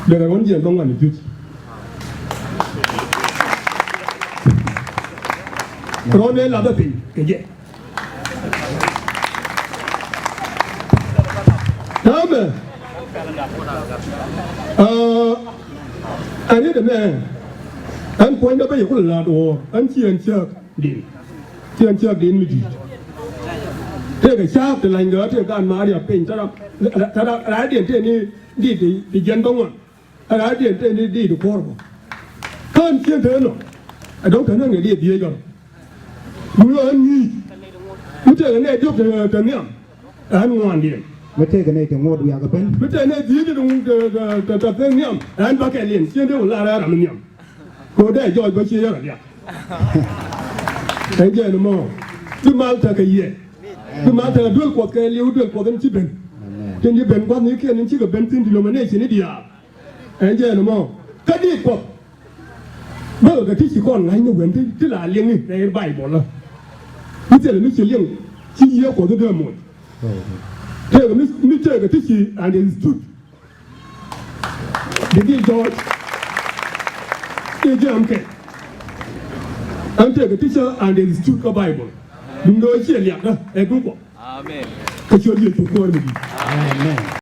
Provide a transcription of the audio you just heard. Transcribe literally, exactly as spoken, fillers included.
Dee kɛ ɣɔn jiɛn bä ŋuan i̱ juc. Rɔɔdɛ lathä piny kɛ jɛ. Täämɛ, aa, ɛn i̱ dee mɛ, ɛn puɔ̱nydä bä yɛ kulɛ la̱t ɣöö ɛn ci ɛn cääk din. Ci ɛn cääk din mi di̱i̱t. Tëëkɛ cääk ti lany gɛ tëëk gaan ma̱a̱r yɛ piny, tara, tara, tara diɛn tëë ni di̱i̱t ti, ti jiɛn bä ŋuan. Ɛ ɣa̱c diɛn tëë ni diit kuɔ̱r bä. Kä ɛn cieŋ te nɔ. Ɛ dɔ̱ŋ te näŋ ɛ diet dhieec ɣɔn. Duundɛ ɣän ŋi̱i̱c. Mi tëëkɛ nɛy diɔ̱k te, te nhiam. Ɛ ɣän ŋuandiɛn. Mi tëëkɛ nɛy te ŋuɔ̱t wiak ɛ ben. Mi tëëkɛ nɛy dhieec te, te, te, te, te nhiam. Ɛ ɣän bäkɛliɛn. Cieŋ te wä lar ɛ ram nhiam. Kɛ ɣöö dee jɔɔc bä cie yäk ɛ diak. Ɛn jɛn ɛmɔ. Bi mal tekɛ yɛ. Bi mal tekɛ duel Kuɔth kɛ liw duel Kuɔth ɛn ci ben. Amen. Tin ci ben gua̱thnikiɛn ɛn cikɛ ben thi̱n ti nomination i̱ diaal. Ɛn jɛn ɛmɔ kä diit Kuɔth. Bäkɛ kɛ ti ci kɔn ŋa̱cni wen ti, ti la liɛŋni rɛy Baibol ɛ. Mi thilɛ mi ci liɛŋ ci Yiëë Kuɔth i̱ dee moc. Tëëkɛ mi, mi tëëkɛ ti ci understood. Di di jɔɔc i̱ jiɛm kɛ. Ɛn tëëkɛ ti ci understood kä Baibol. Duundɛ ɣöö ciɛ liakdä ɛ duŋ Kuɔth. Amen. Kä ciöt Yecu Kuäär mi di̱i̱t. Amen.